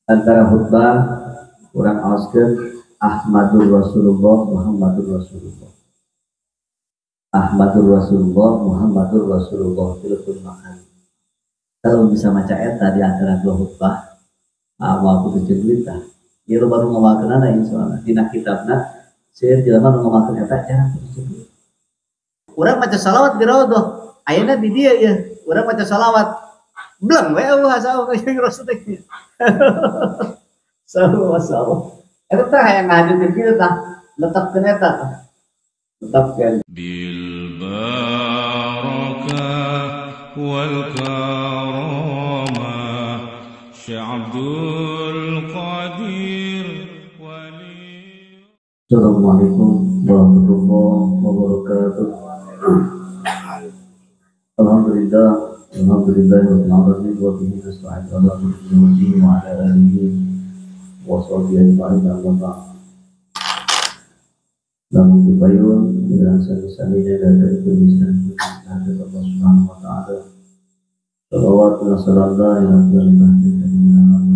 Antara khutbah urang aoskeun Ahmadur Rasulullah Muhammadur Rasulullah. Ahmadur Rasulullah Muhammadur Rasulullah tilukun makan. Kalau bisa maca eta di antara dua khutbah, moal putus jeung duit tah. Ieu baru ngamalkeunana ieu soalna dina kitabna seueur jelema nu ngamalkeun eta jarang putus jeung duit. Urang maca salawat di raudhah, ayeuna di dieu ieu, urang maca salawat. Bleng we eueuh asa eueuh rasul teh. Sallallahu. Eta teh hayang ngahajutkeun kieu tah, netepkeun eta tah. Tetapkeun bil barakah wal karamah Syekh Abdul Qadir wali. Assalamualaikum warahmatullahi wabarakatuh. Alhamdulillah, alhamdulillahirabbil alamin wa bihi nasta'in ala umuri wa ala alihi wa sahbihi ajma'in amma ba'd. Namun dipayun dengan sami-saminya dari permisan terhadap Allah Subhanahu wa taala. Salawat wa salam ala Muhammad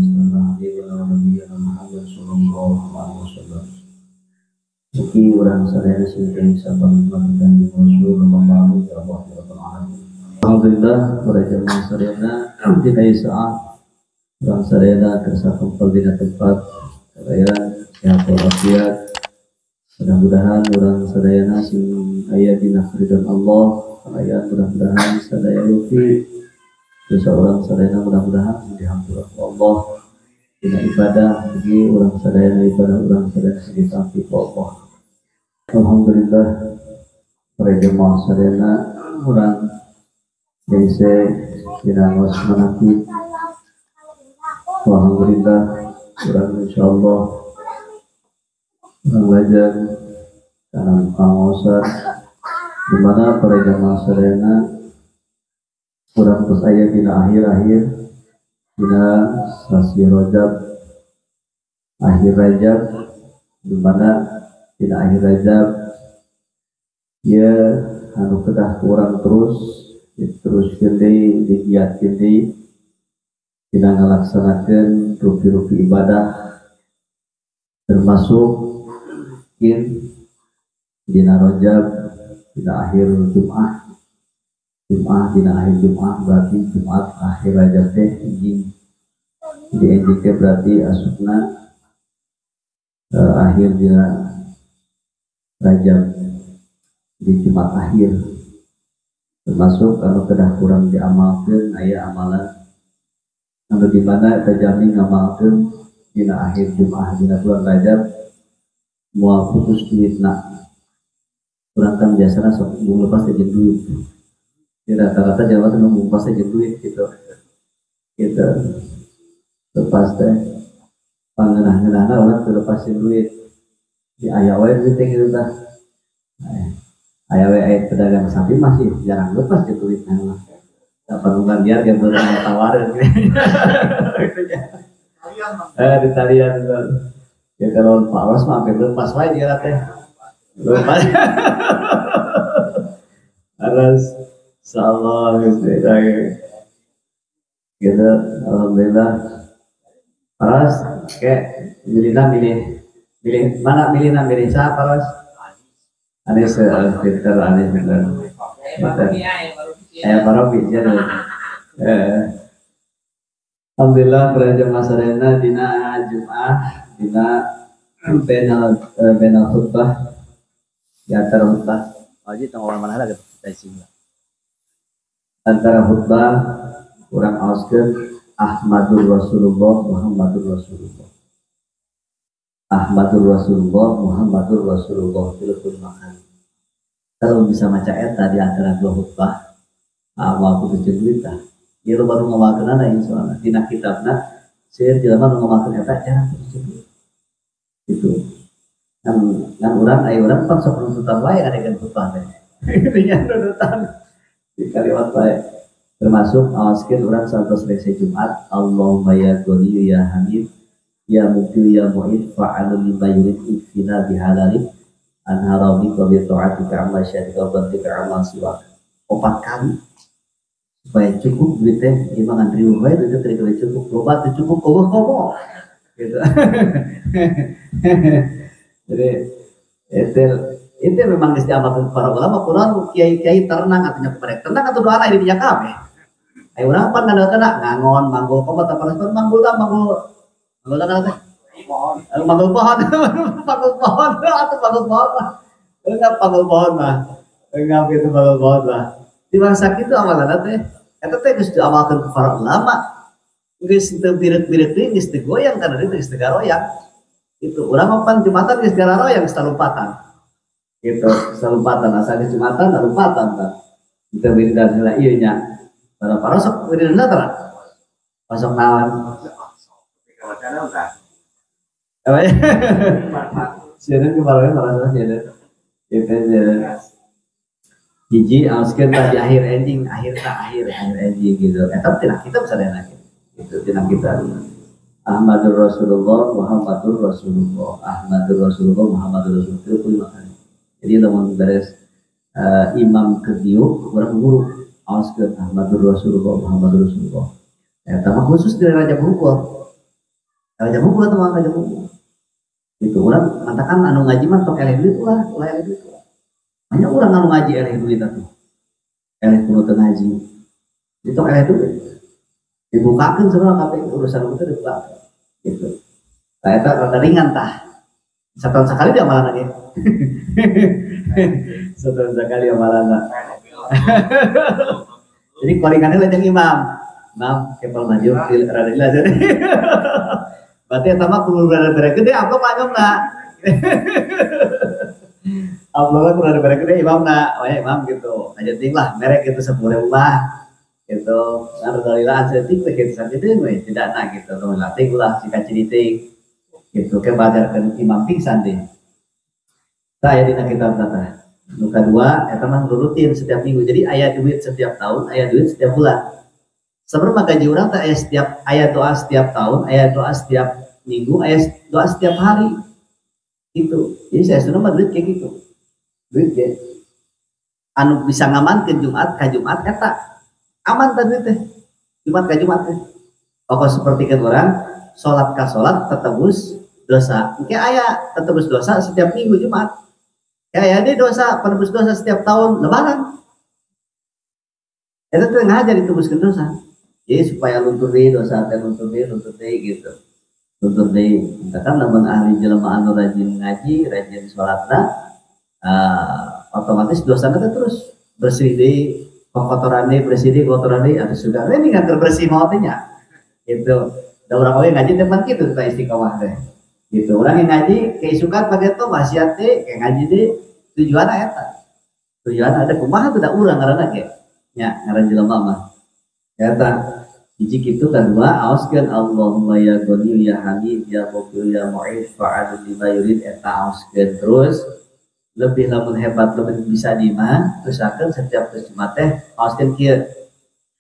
sallallahu alaihi wasallam. Mugi urang sadaya sing bisa panikmatikan Rasulullah sallallahu alaihi wasallam. Alhamdulillah para jamaah sadayana dina saat urang sadayana kersa kumpul dina tempat sadaya sehat walafiat. Mudah-mudahan urang sadayana sing aya dina ridho Allah, aya mudah-mudahan sadaya lufi dosa urang sadayana mudah-mudahan dihampura ku Allah. Dina ibadah bagi urang sadayana ibadah urang sadayana sing ditampi ku Allah. Alhamdulillah para jemaah sadayana urang geus dina ngaos manaqib. Alhamdulillah urang insyaallah urang belajar kana pangaosan di mana para jamaah sadayana urang terus aya dina akhir-akhir dina sasi Rajab, akhir Rajab, di mana dina akhir Rajab ya anu kedah kurang terus diteruskeun deui digiatkeun deui dina ngalaksanakeun rupi-rupi ibadah termasuk dina Rajab dina akhir Jumat. Jumat dina akhir Jumat berarti Jumat akhir Rajab teh enjing. Jadi enjing teh berarti asupna akhir dina Rajab di Jumat akhir. Termasuk anu kedah kurang diamalkeun aya amalan anu di mana eta jami ngamalkeun dina akhir Jumat dina bulan Rajab moal putus duitna. Urang kan biasana sok mung lepas teh jeung duit. Di rata-rata jelema teh mung lepas teh jeung duit gitu. Gitu. Lepas teh pangeunah-ngeunahna urang teu lepas jeung duit. Di aya wae duit teh kitu tah. Aya wae aya pedagang sapi masih jarang lepas jeung duitna mah. Da panunggan biar ge beurang tawareun gitu nya. Di talian ya kalau Pak Ros mah hampir lepas wae dia teh. Lepas. Harus insyaallah gitu alhamdulillah. Paras kayak milihna milih milih mana milihna milih siapa Paras? Anis pinter Anis pinter. Parobi jadi. Alhamdulillah para jemaah sadayana dina Jumat dina benal khutbah di antara khutbah. Haji tong mana lagi sing. Antara khutbah urang aoskeun Ahmadur Rasulullah Muhammadur Rasulullah. Ahmadur Rasulullah Muhammadur Rasulullah tilukun makan. Kalau bisa maca eta di antara dua khutbah, moal putus jeung duit tah. Ieu baru ngamalkeunana ieu soalna dina kitabna seueur jelema nu ngamalkeun eta jarang putus jeung duit. Gitu. Ngan urang aya urang pan sok nuntutan wae ngadegeun khutbah teh. Kitu nya nuntutan di kaliwat wae. Termasuk aoskeun urang santos rese Jumat, Allahumma ya Ghani ya Hamid ya Mubdi ya Mu'id fa'alul lima yurid ikfina bihalalik an haramika bi ta'atika amma syarika wa batika amma siwak. 4 kali. Supaya cukup duit teh ieu mah ngan riweuh wae duit teh teu cukup, loba teu cukup eueuh komo gitu. Jadi itu memang geus diamalkeun para ulama kunaon kiai-kiai tenang atuh nya mereka tenang atuh doana di dinya kabeh. Aya urang pan ngandalkeun ngangon manggul komo teh panas manggul tah manggul manggul tah teh pohon. Manggul pohon. Manggul pohon atuh manggul pohon mah. Enggak panggul pohon mah. Enggak gitu panggul pohon mah. Di masa kitu amalanna teh eta teh geus diamalkeun ku para ulama. Geus teu bireuk-bireuk deui geus teu goyang kana dieu geus teu garoyang. Itu urang mah pan Jumatan geus gararoyang geus talumpatan. Gitu, salumpatan asal geus Jumatan talumpatan tah. Teu wiridan heula ieu nya. Para parosok wiridan tah. Pasok naon? Apa ya? Sieun ke bareng marasa sieun. Gitu sieun. Hiji aoskeun tah di akhir enjing, akhir tah akhir akhir enjing gitu. Eta tina kitab sadayana gitu. Tina kitab. Ahmadur Rasulullah, Muhammadur Rasulullah, Ahmadur Rasulullah, Muhammadur Rasulullah itu lima kali. Jadi lamun beres imam kediuk urang guru aoskeun Ahmadur Rasulullah, Muhammadur Rasulullah. Eta mah khusus di Raja Bungkul. Raja Bungkul atau Raja Bungkul. Itu urang matakan anu ngaji mah tok eleh duit ulah, ulah eleh duit. Banyak urang anu ngaji eleh duit atuh. Eleh kudu teu ngaji. Itu tok eleh duit. Dibukakeun semua kabeh urusan itu dibukakeun. Gitu. Nah, eta rada ringan tah. Setahun sekali dia amalan lagi. Setahun sekali amalan. Jadi koringannya lain imam. Imam kepal maju rada jelas. Berarti eta mah kudu rada bere gede amplop anyomna. Amplopna kudu rada bere gede imamna, oh ya imam gitu. Aja ting lah merek gitu 10.000 mah. Gitu. Nah, rada lila saeutik teh kitu sakitu we tidak na gitu. Tong latih ulah si kaciriting. Gitu ke bajarkeun imam pingsan deh. Tah aya dina kitab tah. Nu kadua eta mah rutin setiap minggu. Jadi aya duit setiap tahun, aya duit setiap bulan. Sebelum gaji urang teh aya setiap aya doa setiap tahun, aya doa setiap minggu, aya doa setiap hari. Gitu. Jadi saya sudah mah duit kayak gitu. Duit kayak anu bisa ngamankeun Jumat ka Jumat eta. Aman tah duit teh. Jumat ka Jumat teh. Pokok seperti kan orang salat ka salat tetebus dosa. Engke aya tetebus dosa setiap minggu Jumat. Kayak aya dosa penebus dosa setiap tahun lebaran. Eta teh ngajar ditebuskeun dosa. Jadi supaya luntur deui dosa teh luntur deui gitu. Luntur deui. Kan lamun ahli jelema anu rajin ngaji, rajin salatna, otomatis dosana teh terus bersih deui, kotoran deui, bersih deui, kotoran deui, atuh sudah we ninggal bersih maot nya. Gitu. Da urang oge ngaji teh pan kitu teh istiqomah teh. Gitu. Urang yang ngaji keisukan pake teh wasiat teh, kayak ngaji teh tujuanna eta. Tujuan ada kumaha teh da urang ngaranna ge. Nya ngaran jelema mah. Eta hiji kitu kadua aoskeun Allahumma ya Ghani ya Hamid ya Mughni ya Mu'id fa'alun lima yurid eta aoskeun terus lebih lamun hebat lebih bisa di mah usahakeun setiap Jumat teh aoskeun kieu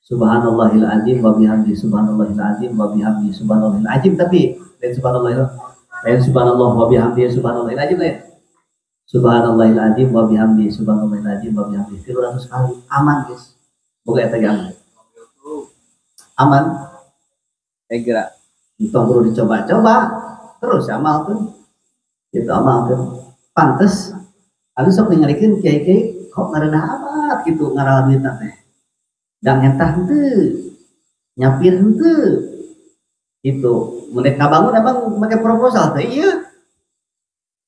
subhanallahil azim wa bihamdi subhanallahil azim wa bihamdi subhanallahil azim tapi lain subhanallahil lain subhanallah wa bihamdi subhanallahil azim lain subhanallahil azim wa bihamdi subhanallahil azim wa bihamdi 300 kali aman guys boga eta ge aman. Aman, saya kira entong perlu dicoba-coba terus amal tuh, itu amal tuh pantes. Lalu sok ningalikeun kiai-kiai kok ngareunah amat gitu ngaral duit teh, dang entah henteu, nyapir henteu, gitu. Mun rek ngabangun emang make proposal teh iya,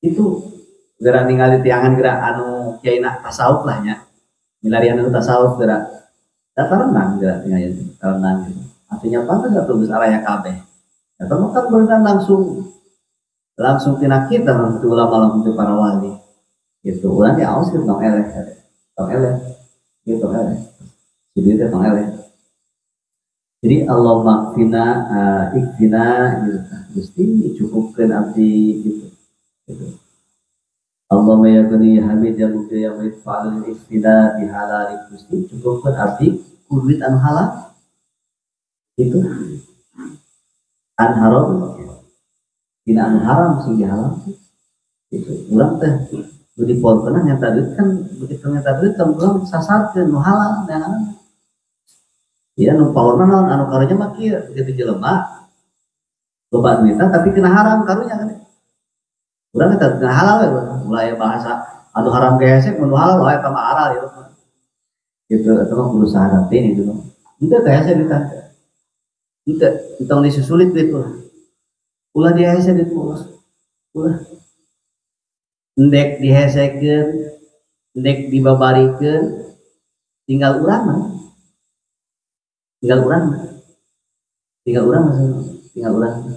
itu geura ningali tiangan geura anu kiai na tasawuf lah nya, milarian anu tasawuf geura. Data renang geura tinggal renang gitu. Artinya pantas atau geus araya kabeh. Eta mah kan berenang langsung tina kita langsung ulama langsung para wali. Gitu. Urang ge aos gitu tong eleh. Tong eleh. Gitu tong eleh. Jadi teh tong eleh. Jadi Allahumma kfina ikfina gitu. Gusti cukupkeun abdi gitu. Gitu. Allahumma ya Ghani ya Hamid ya Mughni ya Mu'id fa'alil ikfina bihalalik Gusti cukupkeun abdi ku duit anu halal. Itu an haram dina anu haram sing dihalal itu urang teh nu dipolkeun nyata duit kan begitu nyata duit kan urang sasarkeun nu halal neangan Iya nu power mah naon anu karunya mah kieu gitu jelema loba duitna tapi kena haram karunya kan. Urang teh kena halal we mulai bahasa anu haram ge hese mun halal wae eta mah aral ieu mah. Gitu eta mah kudu sahadatin itu mah. Henteu teh hese duit teh. Henteu entong disusulit duit ulah. Ulah dihese duit ulah. Ulah. Endek dihesekeun, endek dibabarikeun, tinggal urang mah. Tinggal urang mah. Tinggal urang mah, tinggal urang.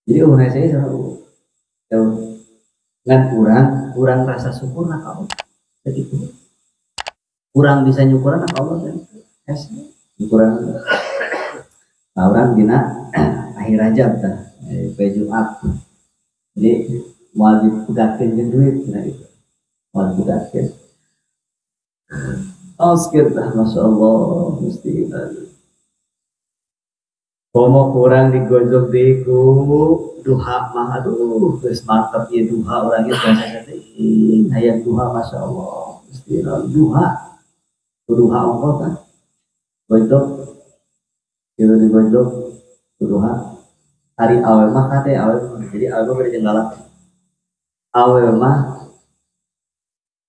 Jadi urang hese sama urang. Ngan kurang rasa syukur ka Allah. Begitu. Kurang bisa nyukuran ka Allah kan. Hese nyukuran. Nah, urang dina akhir Rajab tah, poe Jumat. Jadi wajib pegatkeun jeung duit cenah itu. Wajib pegatkeun. Oskeun tah masyaallah mesti komo kurang digojok deui ku duha mah aduh geus mantep ieu duha urang ieu biasa teh hayang duha masyaallah mesti duha duha ongkoh tah gojok ieu digojok duha hari awe mah kade awe jadi awe mah beda jeung lalaki awe mah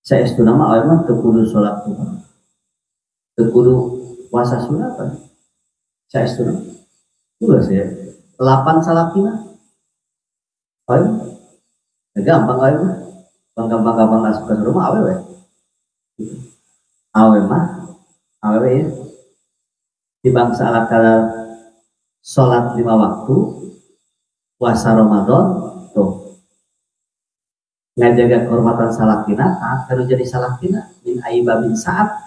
saestuna mah awe mah teu kudu salat duha teu kudu puasa sunat saestuna ulah sih 8 salakina awe gampang awe mah gampang-gampang asup ka rumah awe we awe mah awe we ya di bangsa ala salat 5 waktu puasa Ramadan tuh ngajaga kehormatan salakina taat kalau jadi salakina min aiba min saat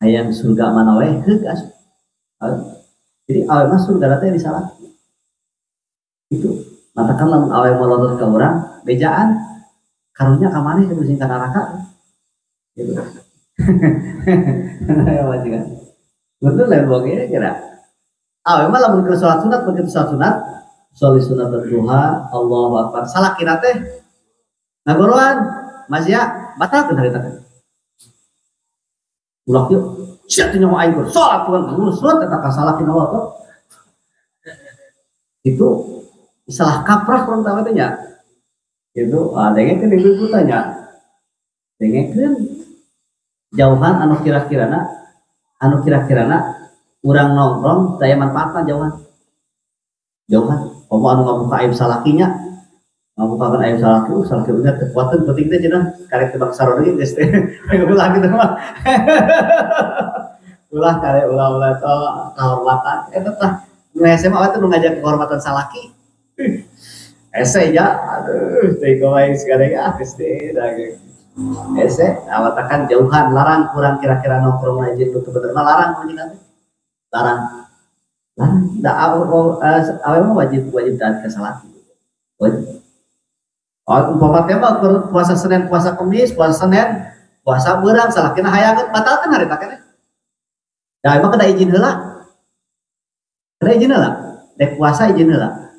hayang surga mana we heug asup. Jadi awe mah surga teh di salaki itu matakan lamun awe molodot ka urang bejaan karunya ka maneh kudu sing ka neraka gitu. Ya majikan betul lah boge kira awe mah lamun keur salat sunat begitu salat sunat sholli sunat duha Allahu akbar salakina teh ngagoroan mas ya batalkeun harita teh ulah yuk sia teh nyawa aing keur salat tuan ngurus eta ka salakina Allah tuh itu salah kaprah kurang tahu teh nya itu dengekeun ibu-ibu tanya dengekeun jauhan anu kira-kirana urang nongkrong daya manfaatna jauhan jauhan komo anu ngabuka aib salakinya ngabukakeun aib salaki salaki udah teu kuateun penting teh cenah karek tebak sarodeung geus teh ulah kitu mah ulah kare ulah-ulah kehormatan eta tah nu SMA teh nu ngajak kehormatan salaki ese ya aduh teh kumaha sekali ah geus teh daging ese awatakan jauhan larang kurang kira-kira nongkrong aja nu teu bener mah larang majikan teh larang larang da awe mah wajib taat ka salaki wajib. Oh, umpama teh mah puasa Senin, puasa Kamis, puasa Senin, puasa beurang salakina hayangeun batalkeun harita keneh. Da emang kena izin heula. Kena izin heula. Dek puasa izin heula.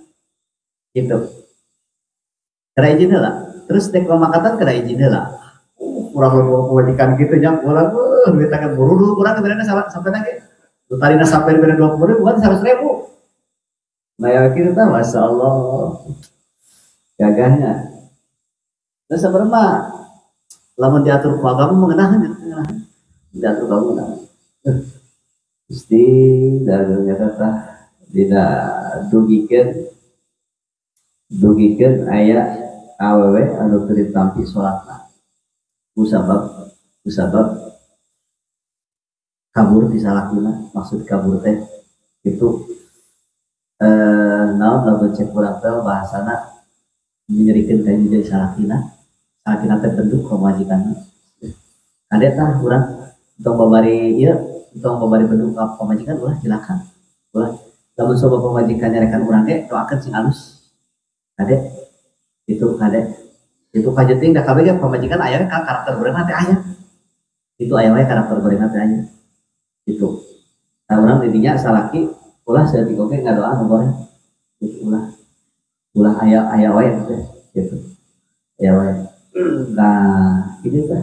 Gitu. Kena izin heula. Terus dek pamakatan kena izin heula. Kurang lebih kewajiban gitu nya, kurang duit akan burudul kurang sebenarnya sampai lagi. Tadina sampai diberi 20.000 bukan 100.000. Nah ya kita masya Allah gagahnya. Terus sebenarnya mah lamun diatur ku agama mengenahan diatur ku agama mengenahan. Mesti dagangnya tah dina dugikeun aya awewe anu teu ditampi salatna. Kusabab kabur di salakina, maksud kabur teh itu naon lamun cek urang teh bahasana menyerikeun ka jadi salakina. Salakina teh bentuk pamajikanna. Kade tah urang tong babari ieu tong babari bentuk ka pamajikan ulah cilaka. Ulah lamun soba pamajikan nyarekan urang ge doakeun sing alus. Kade itu kade itu kajeting da kabeh ge pamajikan aya ka karakter gorengna teh aya. Itu aya we karakter gorengna teh aya. Itu. Nah urang di dinya salaki ulah saeutik oge ngadoa nu goreng. Itu ulah. Ulah aya wae teh gitu. Aya wae. Nah, ini teh.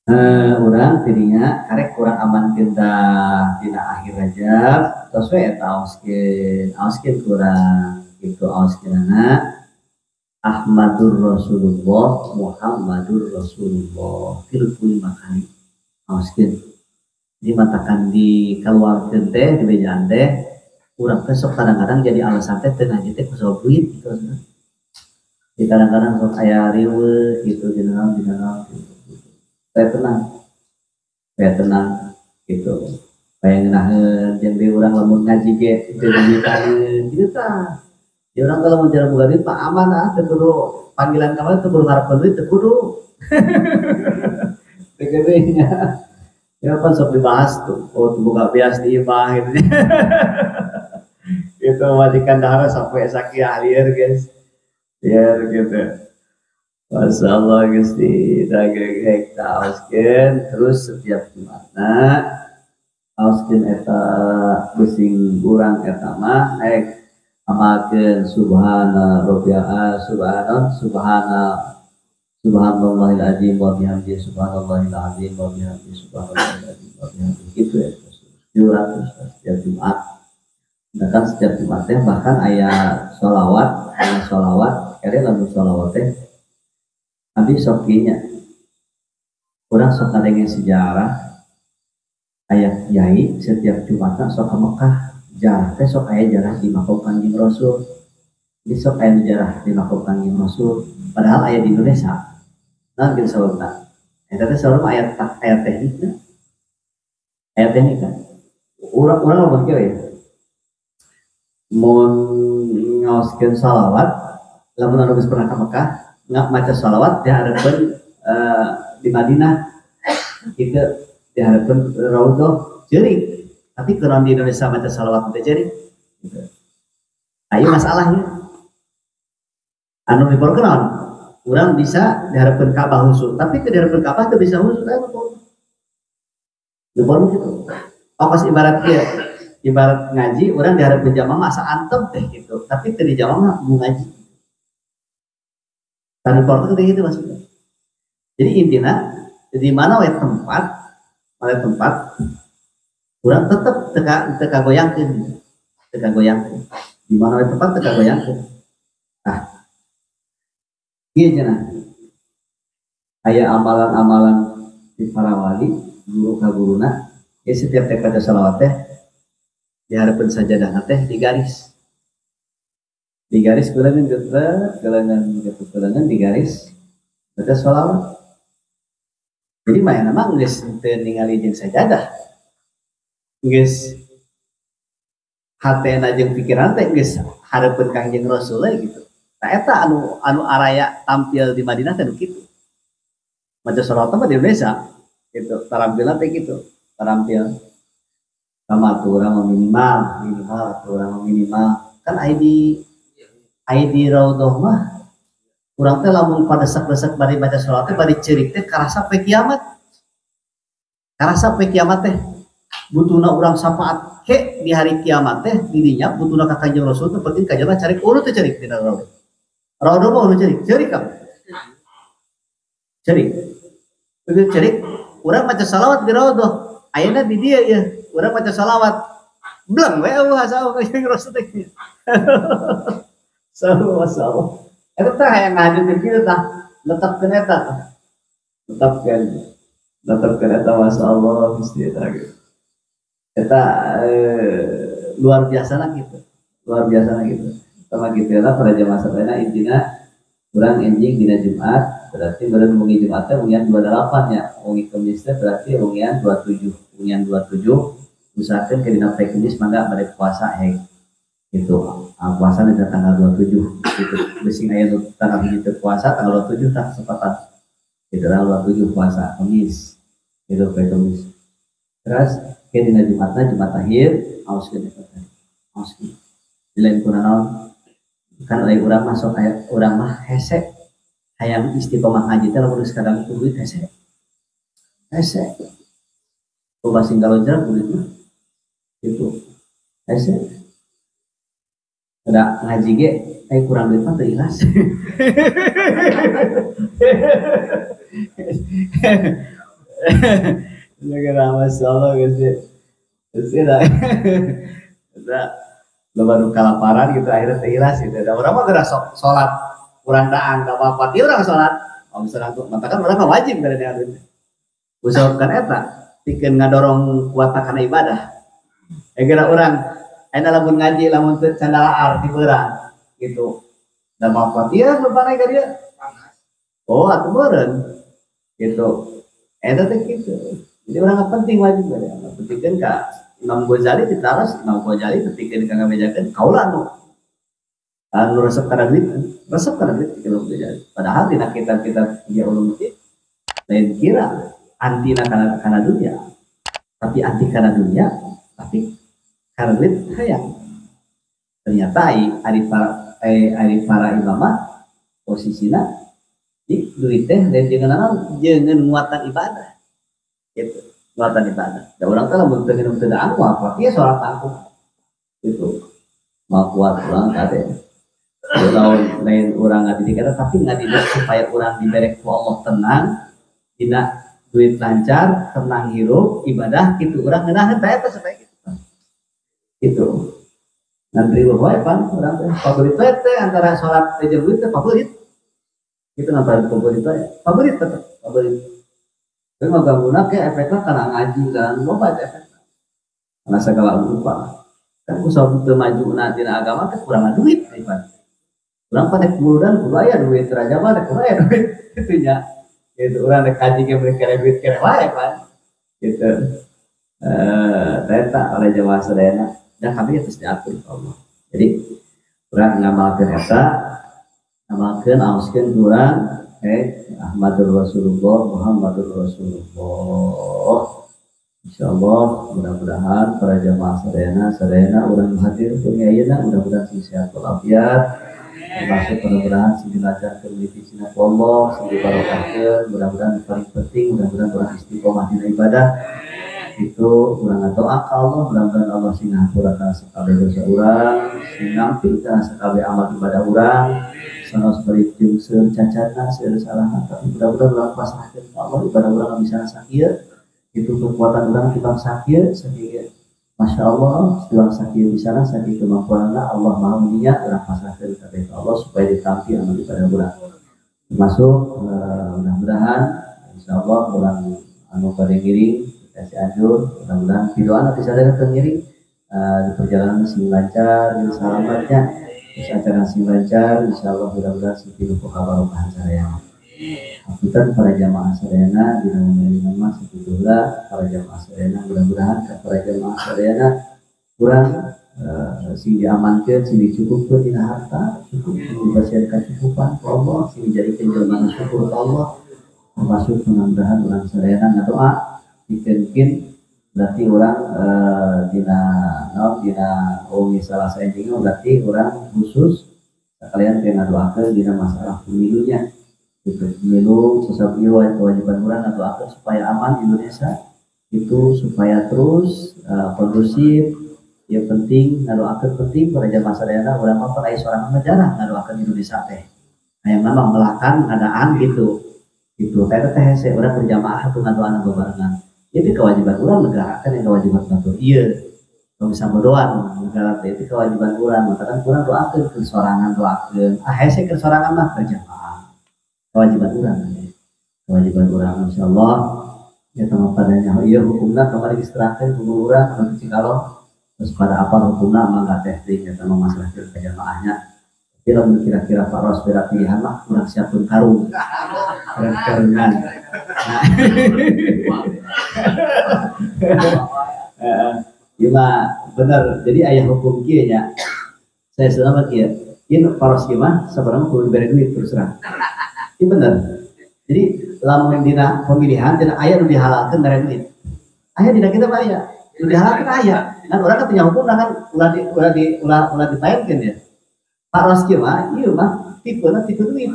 Urang tidinya karek kurang aman kita dina akhir Rajab tos we eta aoskeun aoskeun kurang gitu aoskeunana Ahmadur Rasulullah Muhammadur Rasulullah 35 kali aoskeun dimatakan di kaluarkeun teh di bejaan teh urang teh sok kadang-kadang jadi alasan teh teu ngaji teh ku sabab duit gitu. Di kadang-kadang sok aya riweuh gitu dina naon gitu. Saya tenang gitu. Bayang ngeunaheun jeung di urang lamun ngaji ge teu duitaneun gitu tah. Di urang kalau mun cara boga duit mah aman ah teu kudu panggilan ka mana teu kudu ngarepkeun duit teu kudu. Teu kudu nya. Ya pan sok dibahas tuh, oh teu boga beas di imah gitu. Itu majikan dahar sampai sakieu lieur guys. Lieur gitu. Masya Allah Gusti daging aoskeun terus setiap Jumatna aoskeun eta besing urang eta mah naik amalkeun subhana rabbiyal subhanan subhana subhanallahil azim wa bihamdihi subhanallahil azim wa bihamdihi subhanallahil azim wa bihamdihi gitu ya 700 setiap Jumat. Bahkan setiap Jumat teh bahkan aya sholawat kare lamun sholawat teh abdi sok kieu nya. Urang sok ngadenge sejarah aya kiai setiap Jumatna sok ka Mekah jarah teh sok aya jarah di makom Kangjeng Rasul. Di sok aya jarah di makom Kangjeng Rasul padahal aya di Indonesia. Naon kitu sababna? Eta teh sababna aya aya teknikna. Aya teknikna. Urang lamun kieu ya. Mun ngaoskeun shalawat lamun anu geus pernah ka Mekah nggak maca sholawat diharapkan di Madinah itu diharapkan raudhah ceurik tapi kalau di Indonesia maca sholawat teh ceurik gitu. Ayo masalahnya anu diperkenalan urang bisa diharapkan Ka'bah khusus tapi ke diharapkan Ka'bah teu bisa khusus aya mah gitu. Ongkos ibarat kieu ibarat ngaji urang diharapkan jamaah masa antep teh gitu tapi teu di jamaah mah ngaji. Tadi porto gitu maksudnya. Jadi intinya di mana we tempat, mana tempat urang tetep teka goyangkeun, teka goyangkeun. Di mana we tempat teka goyangkeun. Nah, ieu cenah. Aya amalan-amalan di para wali, guru ka guruna, ya setiap teh baca selawat teh dihareupeun sajadahna teh digaris. Digaris kulengan getrek, kulengan gitu kulengan digaris baca sholawat. Jadi mah mah geus teu ningali jeung sajadah. Geus hatena jeung pikiran teh geus hareupeun Kangjeng Rasul we gitu. Nah eta anu araya tampil di Madinah teh nu kitu. Maca sholawat mah di Indonesia gitu, tarampilna teh kitu, tarampil. Sama atuh urang mah minimal atuh urang mah minimal. Kan aya di raudhah mah urang teh lamun pada desek-desek bari baca sholawat teh bari ceurik teh karasa poe kiamat. Karasa poe kiamat teh butuhna urang syafaat ke di hari kiamat teh didinya butuhna ka Kanjeng Rasul teh penting ka jalan cari urut teh ceurik dina raudhah. Raudhah mah urut ceurik, ceurik kamu. Ceurik. Begitu ceurik urang maca sholawat di raudhah. Ayeuna di dieu ieu urang maca sholawat. Bleng we eueuh asa Kanjeng Rasul teh. Masya Allah. Eta teh hayang ngahajutkeun kitu tah, netepkeun eta tah. Netepkeun eta Masya Allah Gusti eta gitu. Eta luar biasana gitu. Luar biasana gitu. Sama kitu lah pada jamaah sadayana intina urang enjing dina Jumat berarti beureum wengi Jumat teh wengian 28 nya, wengi Kemis teh berarti wengian 27, wengian 27 usahakeun ke dina poe Kemis mangga bade puasa heg. Gitu. Puasa di tanggal 27 gitu. Bisi aya nu tanggal hiji teu puasa tanggal 27 tah kesempatan. Gitu tanggal 27 puasa Kamis. Gitu poe Kamis. Terus ke dina Jumatna Jumat akhir aoskeun eta teh. Aoskeun. Di lain kuna naon? Kan lain urang mah sok aya urang mah hese. Hayang istiqomah ngaji teh lamun geus kadang duit hese. Hese. Loba sing galonjrak duit mah. Gitu. Hese. Ada ngaji ge kurang duit mah teu ikhlas. Kira masyaallah geus. Geus da. Eta loba nu kalaparan gitu akhirnya teh ikhlas gitu. Da urang mah geura sok salat kurang daang ka apa ieu urang salat. Oh misalnya tuh matakan urang mah wajib kana duit. Usahakan eta pikeun ngadorong kuat kana ibadah. Kira urang ayeuna lamun ngaji lamun teu candalaar di beurang gitu. Da mau kuat ieu beban ka dieu. Oh atuh meureun gitu. Eta teh kitu. Jadi urang penting wajib ka pentingkeun ka Imam Ghazali ditaros Imam Ghazali tepikeun ka ngabejakeun kaula nu anu resep kana duit, resep kana duit Imam Ghazali. Padahal dina kitab-kitab Ihya Ulumuddin lain kira antina kana dunia, tapi anti kana dunia, tapi kana duit hayang. Ternyata ari para imamah posisina di duit teh lain jeung naon jeung nguatan ibadah. Gitu, nguatan ibadah. Da urang teh lamun teu nginum teu daang apa ieu salat tangkuh. Gitu. Mau kuat urang kade. Lamun lain urang ngadidik eta tapi ngadidik supaya urang dibere ku Allah tenang, dina duit lancar, tenang hirup, ibadah gitu urang ngeunah teh eta supaya gitu. Gitu. Ngan riweuh wae pan urang teh favorit we teh antara salat jeung duit teh favorit. Gitu ngan favorit wae. Favorit tetep favorit. Tapi mah gangguan ke efekna kana ngaji kan loba teh efekna. Kana sagala rupa. Kan usaha teu majuna dina agama teh kurang duit pan. Urang pada kuluran kudu aya duit raja mah kudu aya duit kitu nya. Gitu urang rek kaji ge meuli kere duit kere wae pan. Gitu. Eta oleh jamaah sadayana dan kami terus diatur Allah. Jadi urang ngamalkeun eta, ngamalkeun aoskeun urang Ahmadur Rasulullah, Muhammadur Rasulullah. Insyaallah mudah-mudahan para jamaah sadayana urang hadir dunia ayeuna mudah-mudahan sing sehat walafiat. Termasuk mudah-mudahan sing dilancarkeun di sina Allah, sing dibarokahkeun, mudah-mudahan paling penting mudah-mudahan urang istiqomah dina ibadah. Itu urang doa ka Allah, mudah-mudahan Allah sing ngahapura kana sakabeh dosa urang, sing nampi kana sakabeh amal ibadah urang. Sanos bari jeung seueur cacatna, seueur salahna, tapi mudah-mudahan urang pasrahkeun ka Allah ibadah urang bisa sakieu. Itu kekuatan urang tibang sakieu sakieu. Masya Allah, tibang sakieu bisana sakieu kemampuanna Allah Maha Mulia urang pasrahkeun ka Allah supaya ditampi amal ibadah urang. Termasuk mudah-mudahan insyaallah urang anu bade ngiring kasih anjur, mudah-mudahan pidoana bisa ada ngiring di perjalanan sing lancar, di selamatnya, terus acara sing lancar, insyaallah mudah-mudahan sing pinuh kabarokahan sadayana. Hapunten para jamaah sadayana dina nama satullah para jamaah sadayana mudah-mudahan ka para jamaah sadayana kurang sing diamankeun, sing dicukupkeun dina harta, cukup sing dibasian kacukupan ku Allah, sing dijadikeun jelema syukur ka Allah, termasuk mudah-mudahan urang sadayana ngadoa dikeun berarti orang dina naon dina wengi Salasa enjing berarti orang khusus sekalian teh ngadoakeun dina masalah pemilunya gitu. Pemilu sesab ieu kewajiban urang ngadoakeun supaya aman Indonesia itu supaya terus kondusif. Ya penting ngadoakeun penting pada jamaah sadayana urang mah pan aya sorangan mah jarang ngadoakeun Indonesia teh. Hayang mah melakan ngadaan gitu. Gitu teh teh hese urang berjamaah atuh ngadoana bebarengan. Itu kewajiban urang negara kan yang kewajiban batur iya kalau bisa bodohan negara itu kewajiban urang maka kan kurang doakeun ke sorangan doakeun ah hese ke sorangan mah berjamaah kewajiban urang kewajiban urang insyaallah ya sama padanya iya hukumna kamari diserahkeun ku urang anu Cikalong terus pada apa hukumna mangga teh teh ya sama masalah berjamaahnya tapi lamun kira-kira Pak Ros beda pilihan mah kurang siapkeun karung kurang karungan. Iya mah bener. Jadi ayah hukum kieu nya. Saya selamat kieu. Ieu paros kieu mah sabarang kudu dibere duit terus terang. Iya bener. Jadi lamun dina pemilihan dina aya nu dihalalkeun mere duit. Aya dina kita mah aya. Nu dihalalkeun aya. Kan urang kan punya hukum kan ulah dipaenkeun ya. Paros kieu mah ieu mah tipena tipe duit.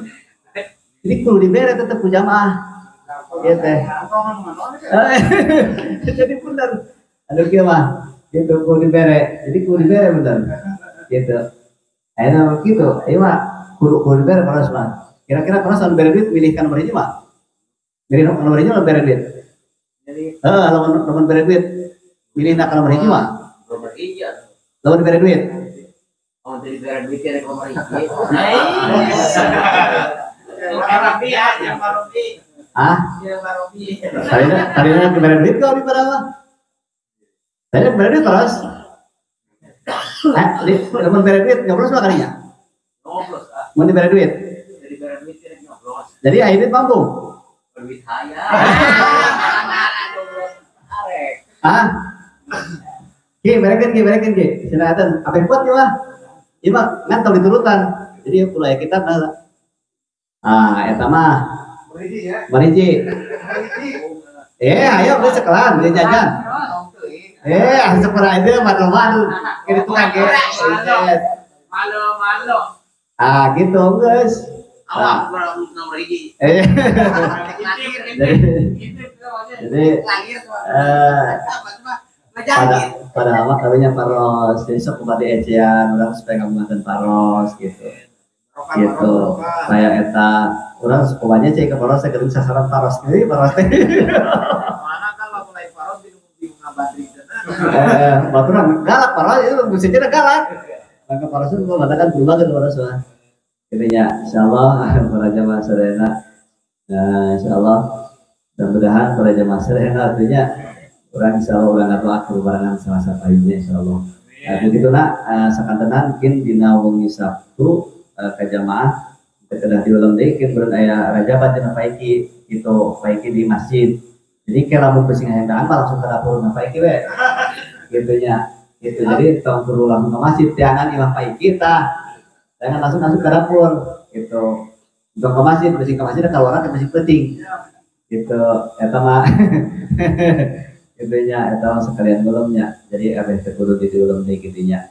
Jadi kudu dibere tetep ku jamaah. Iya teh. Jadi bener. Aduh kieu mah gitu kudu dibere. Jadi kudu dibere bener. Gitu. Ayeuna kitu, ieu mah kudu dibere paros mah. Kira-kira paros anu bere duit milih ka nomor hiji mah. Milih nomor hiji mah bere duit. Heeh, lamun bere duit milihna ka nomor hiji mah. Nomor hiji. Lamun bere duit. Oh, jadi bere duit ya nomor hiji. Ah? Tadina bere duit kau di pada mah. Tadina bere duit terus. Lamun bere duit nyoblos mah kalinya. Nyoblos ah. Mun dibere duit. Jadi bere duit ya nyoblos. Jadi aya duit mampu. Duit haya. Ah? Ki berekeun ki. Cenah eta apa buat ieu mah? Ieu mah ngan tong diturutan. Jadi ulah kita mah. Ah, eta mah. Meriji ya. Meriji. Ayo beli sekelan, beli jajan. Sepura itu malu-malu. Kiri tukang ge. Malu-malu. Ah, gitu, guys. Awak kurang nomor hiji. Jadi pada awak kawinnya paros. Jadi sok kumaha ecean urang supaya ngabuatan paros gitu. Gitu. Kayak eta urang kumaha cai ke paros teh sasaran paros deui paros teh. Mana kalau mulai paros di ngabadri baturan galak paros itu musiknya galak. Maka paros itu mengatakan berubah ke paros mah. Intinya insyaallah para jamaah sadayana. Nah, insyaallah mudah-mudahan para jamaah sadayana artinya urang insyaallah urang ngadoa kebarengan salah sapayunnya insyaallah. Nah, begitulah sakantenan mungkin dina wengi Sabtu ka jamaah kedah diulem deui keun beureun aya rajaban cenah Paiki gitu, Paiki di masjid. Jadi ke lamun pusing hayang dahar langsung ke dapur na Paiki we. Gitu nya. Gitu. Jadi tong perlu langsung ke masjid jangan imah Paiki tah. Jangan langsung ke dapur gitu. Untuk ke masjid, pusing ke masjid kalau orang ke masjid penting. Gitu. Eta mah gitu nya, eta mah sekalian belumnya. Jadi abeh teh kudu diulem deui kitu nya.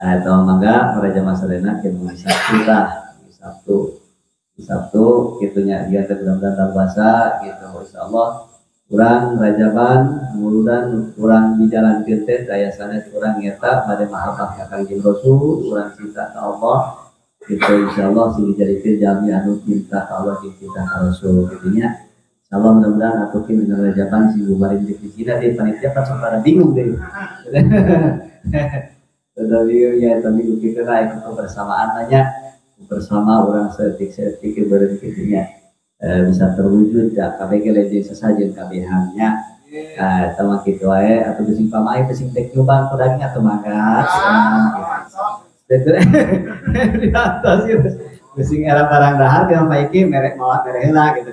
Nah, eta mangga para jamaah sadayana kieu Sabtu tah, Sabtu kitu nya dia teh mudah-mudahan puasa gitu insyaallah. Urang rajaban muludan urang dijalankeun teh daya sanes urang eta bade mahabbah ka Kangjeng Rasul, urang cinta ka Allah gitu insyaallah sing dijadikeun jalmi anu cinta ka Allah jeung cinta ka Rasul kitu nya. Insyaallah mudah-mudahan atukeun dina rajaban sing bubarin di sini di panitia pas pada bingung deui. Udah bingung ya tapi kitu lah ikut kebersamaan nanya bersama urang seetik-seetik beureun kitu nya. Bisa terwujud ya KBG lain sesajen kabehannya eta mah kitu wae atuh bising pamai bising dek nyumbang ku daging atuh mangga gitu di atas gitu bising era barang dahar ke Paiki merek mawa mere heula gitu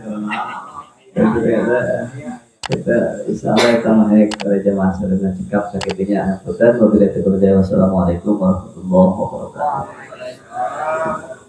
gitu insyaallah eta mah hek jamaah sadayana cekap sakitu nya hapunten wabillahi taufiq wal hidayah. Wassalamualaikum warahmatullahi wabarakatuh.